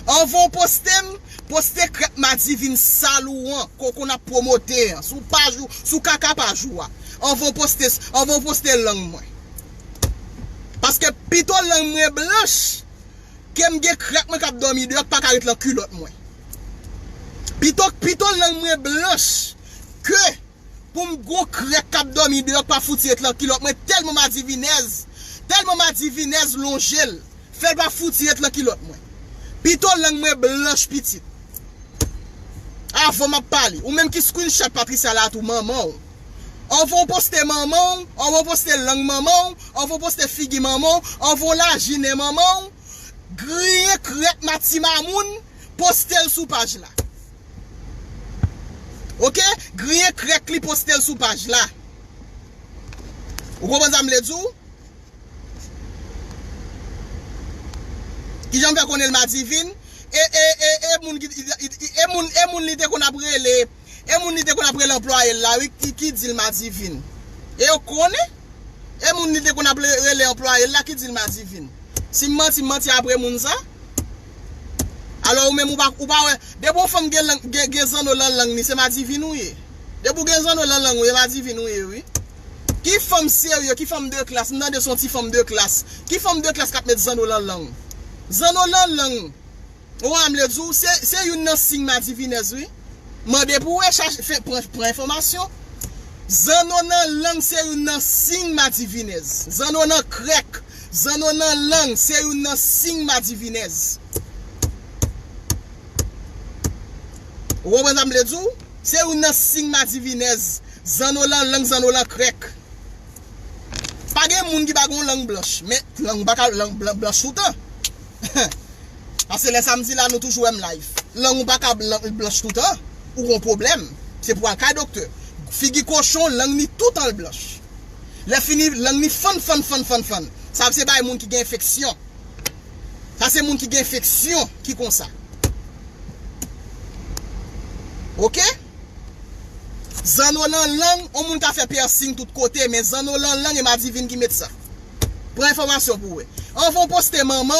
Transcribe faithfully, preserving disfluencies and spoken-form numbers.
Anvan w poste m, poste krèk Madivine sal ou an, ke w konn ap pwomote an, sou paj ou, sou kaka paj ou a. Anvan w poste, anvan w poste lang mwen. Paske pito lang mwen blanch, ke m gen krèk mwen k ap dòmi deyò k pa ka ret lan kilòt mwen. Pito, pito lang mwen blanch, ke pou m gon krèk k ap dòmi deyò k pa fouti ret lan kilòt mwen, tèlman madivinèz, tèlman madivinèz lonje l, fè l pa fouti ret lan kilòt mwen. Pito lang mwen blanch pitit. Avan m ap pale, ou menm ki screenshot Patricia la tou, manman w. Anvan w poste manman w, anvan w poste lang manman w, anvan w poste figi manman w, anvan w laji nen manman w, griyen krèk Mati Mamoun, poste l sou paj la. Oke? Griyen krèk li, poste l sou paj la. Ou konprann sa m vle di w? Kijan m fè konnen l Madivine? E, e, e, e moun ki, e, e, e moun, e moun li te konn ap rele, e moun li te konn ap rele anplwaye l la, wi, ki, ki di l Madivine. E yo konnen? E moun li te konn ap le-, rele anplwaye l la ki di l Madivine. Si m manti, m manti apre moun sa. Alò ou menm ou pa, ou pa wè, depi yon fanm gen lang, gen, gen zanno lan lang ni, se Madivine ou ye. Depi w gen zanno lan lang ou, e Madivine ou ye, wi. Ki fanm serye, ki fanm de klas, m tande se yon ti fanm de klas. Ki fanm de klas k ap met zanno lan lang? Zanno lan lang. Ou wè m vle di w, se, se youn nan siy madivinèz, wi. Mande pou w wè, chache, fè, pran, pran enfòmasyon. Zanno nan lang se youn nan siy madivinèz. Zanno nan krèk, zanno nan lang se youn nan siy madivinèz. Ou konprann sa m vle di w? Se youn nan siy madivinèz. Zanno lan lang, zanno lan krèk. Pa gen moun ki pa gen yon lang blanch, men lang ou pa ka lang blan-, blanch toutan. Paske lè sa m di la, nou toujou wè m live. Lang ou pa ka blan-, blanch toutan, ou gon pwoblèm. Se pou al kay doktè. Figi kochon, lang ni toutan l blanch. Lè fini, lang ni fann, fann, fann, fann, fann. Sa se bay moun ki gen enfeksyon. Sa se moun ki gen enfeksyon ki konsa. Oke? Zanno nan lang, yon moun ka fè piercing tout kote, men zanno nan lang e Madivine ki met sa. Pran enfòmasyon pou w wè. Anvan w poste manman w,